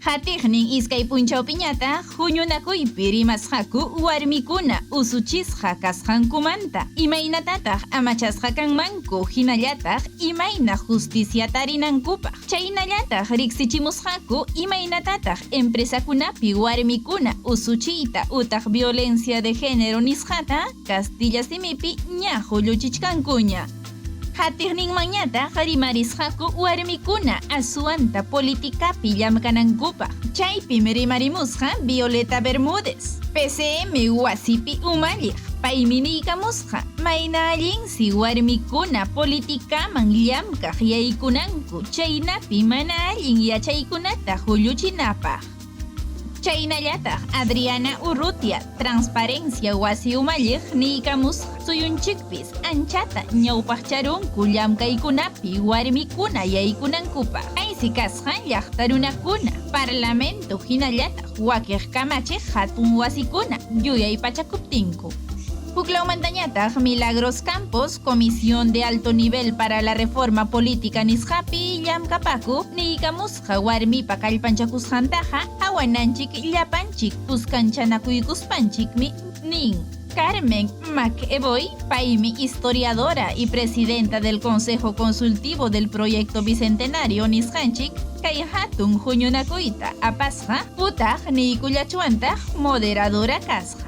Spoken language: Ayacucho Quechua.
Qatiqnin iskay punchawpiñataq huñunakuypi rimasqaku warmikuna usuchisqa kasqankumanta, imaynatataq amachasqa kanmanku hinallataq imayna justicia tarinankupaq. Chaynallataq riqsichimusqaku imaynatataq empresakunapi warmikuna usuchiyta utaq violencia de género nisqata castilla simipi ña qulluchichkankuña. Qatiqninmanñataq rimarisqaku warmikuna aswanta politicapi llamkanankupaq. Chaypim rimarimusqa Violeta Bermúdez, PCM wasipi umalliq, paymi niykamusqa mayna allinsi warmikuna politicaman llamkaq yaykunanku chaynapi mana allin yachaykunata qulluchinapaq. Chaynallataq Adriana Urrutia, Transparencia wasi umalliq niykamusqa suyunchikpis anchata ñawpaqcharunku llamkaykunapi warmikuna yaykunankupaq. Aysi kasqa llaqta runakuna, parlamento hinallataq wakiq kamachiq hatun wasikuna yuyaypachakuptinku. Huklawmantañataq Milagros Campos, Comisión de Alto Nivel para la Reforma Política nisqapi llamkapakuq niykamusqa. Warmipa kallpanchakusqantaqa hawananchik llapanchik kuskanchanakuykuspanchikmi nin. Carmen McEvoy, paymi historiadora y presidenta del Consejo Consultivo del Proyecto Bicentenario nisqanchik kay hatun huñunakuyta apasqa utaq niykullachwantaq moderadora kasqa.